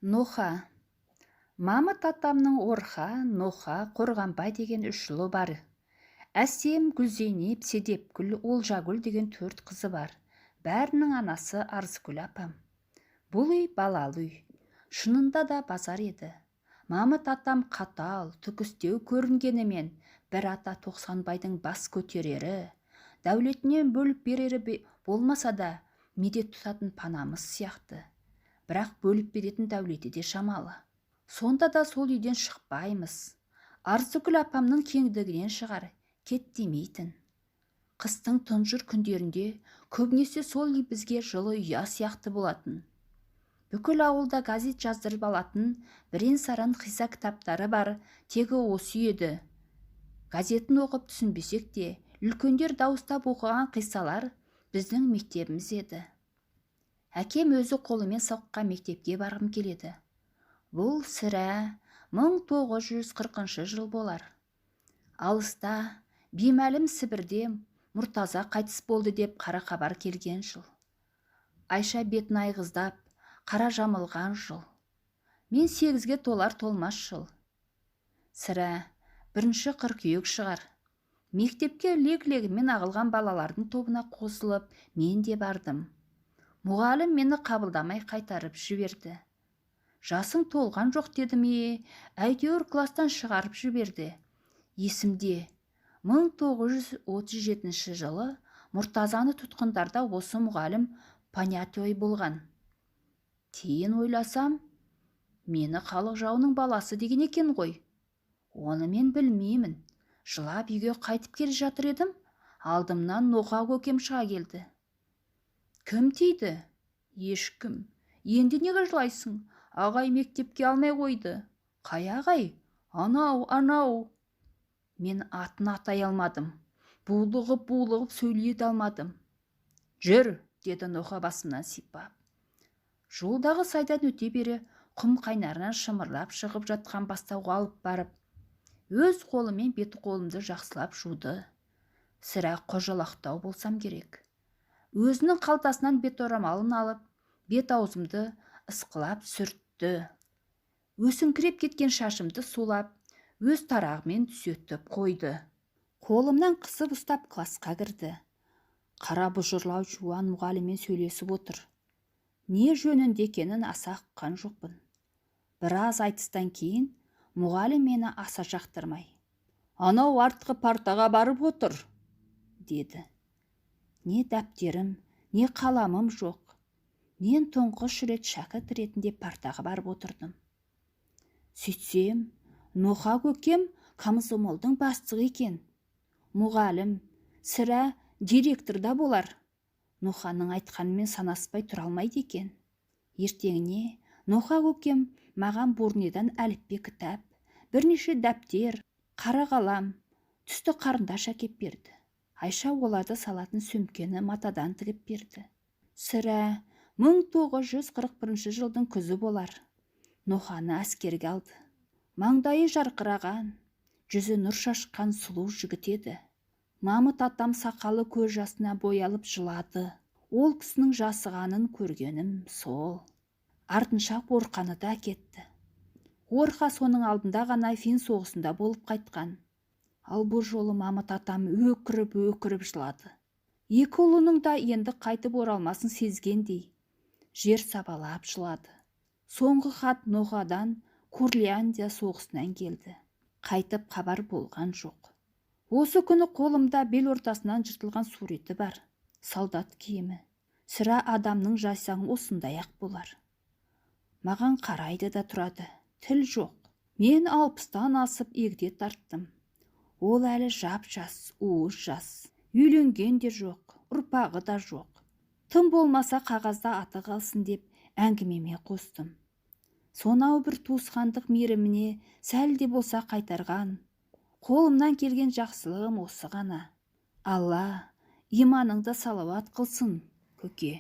Ноха. Мамыт атамның Орха, Ноха, Қорғанбай деген үш ұлы бар. Әсем, Гүлзейнеп, Седепгүл, Олжагүл деген төрт қызы бар. Бәрінің анасы Арзыкүл апам. Бұл үй балалы үй. Шынында да базар еді. Мамыт атам қатал, түкістеу көрінгенімен бір ата Тоқсанбайдың бас көтерері, дәулетінен бөліп берері болмаса да медет тұтатын панамыз сияқты. Бірақ бөліп беретін дәулеті де шамалы. Сонда да сол үйден шықпаймыз. Арзыкүл апамның кеңдігінен шығар, кет демейтін. Қыстың тұнжыр күндерінде көбінесе сол үй бізге жылы ұя сияқты болатын. Бүкіл ауылда газет жаздырып алатын бірен-саран қисса кітаптары бар тегі осы үй еді. Газетін оқып түсінбесек те, үлкендер дауыстап оқыған қиссалар біздің мектебіміз еді. Әкем өзі қолымен соққан мектепке барғым келеді. Бұл сірә 1940 жыл болар. Алыста, беймәлім Сібірде Мұртаза қайтыс болды деп қара хабар келген жыл. Айша бетін айғыздап, қара жамылған жыл. Мен 8-ге толар толмас жыл. Сірә, 1 қыркүйек шығар. Мектепке лек-легімен ағылған балалардың тобына қосылып, мен де бардым. Мұғалім мені қабылдамай қайтарып жіберді. Жасың толған жоқ деді ме, әйтеуір класстан шығарып жіберді. Есімде, 1937 жылы Мұртазаны тұтқындарда осы мұғалім понятой болған. Кейін ойласам, мені халық жауының баласы деген екен ғой. Оны мен білмеймін. Жылап үйге қайтып келе жатыр едім, алдымнан Ноқа көкем шыға келді. Кім тиді? Ешкім. Енді неге жылайсың? Ағай мектепке алмай қойды. Қай ағай? Анау, анау. Мен атын атай алмадым. Булығып-булығып сөйлей де алмадым. Жүр, деді Ноқа басымнан сипап. Жолдағы сайдан өте бере құм қайнарынан шымырлап шығып жатқан бастауға алып барып, өз қолымен бет қолымды жақсылап жуды. Сірә, қожалақтау болсам керек. Өзінің қалтасынан бет орамалын алып, бет аузымды ысқылап сүртті. Өсіңкіреп кеткен шашымды сулап, өз тарағымен түзетіп қойды. Қолымнан қысып ұстап классқа кірді. Қара бұжырлау жуан мұғаліммен сөйлесіп отыр. Не жөнінде екенін аса ұққан жоқпын. Біраз айтыстан кейін мұғалім мені аса жақтырмай: «Анау артқы партаға барып отыр», – деді. Не дәптерім, не қаламым жоқ. Мен тұңғыш рет шәкірт ретінде партаға барып отырдым. Сөйтсем, Ноқа көкем комсомолдың бастығы екен. Мұғалім, сірә, директор да болар. Ноқаның айтқанымен санаспай тұра алмайды екен. Ертеңіне Ноқа көкем маған Бурнедан әліппе кітап, бірнеше дәптер, қара қалам, түсті қарындаш әкеп берді. Айша оларды салатын сөмкені матадан тігіп берді. Сірә, 1941 жылдың күзі болар. Ноқаны әскерге алды. Маңдайы жарқыраған, жүзі нұр шашқан сұлу жігіт еді. Мамыт атам сақалы көз жасына боялып жылады. Ол кісінің жасығанын көргенім сол. Артынша Орқаны да әкетті. Орқа соның алдында ғана фин соғысында болып қайтқан. Ал бұл жолы Мамыт атам өкіріп-өкіріп жылады. Екі ұлының да енді қайтып оралмасын сезгендей, жер сабалап жылады. Соңғы хат Ноғадан Курляндия соғысынан келді. Қайтып хабар болған жоқ. Осы күні қолымда бел ортасынан жыртылған суреті бар. Солдат киімі. Сірә, адамның жайсаңы осындай-ақ болар. Маған қарайды да тұрады. Тіл жоқ. Мен 60-тан асып егде тарттым. Ол әлі жап-жас, уыз жас. Үйленген де жоқ, ұрпағы да жоқ. Тым болмаса қағазда аты қалсын деп әңгімеме қостым. Сонау бір туысқандық мейіріміне сәл де болса қайтарған қолымнан келген жақсылығым осы ғана. Алла иманыңды салауат қылсын, көке.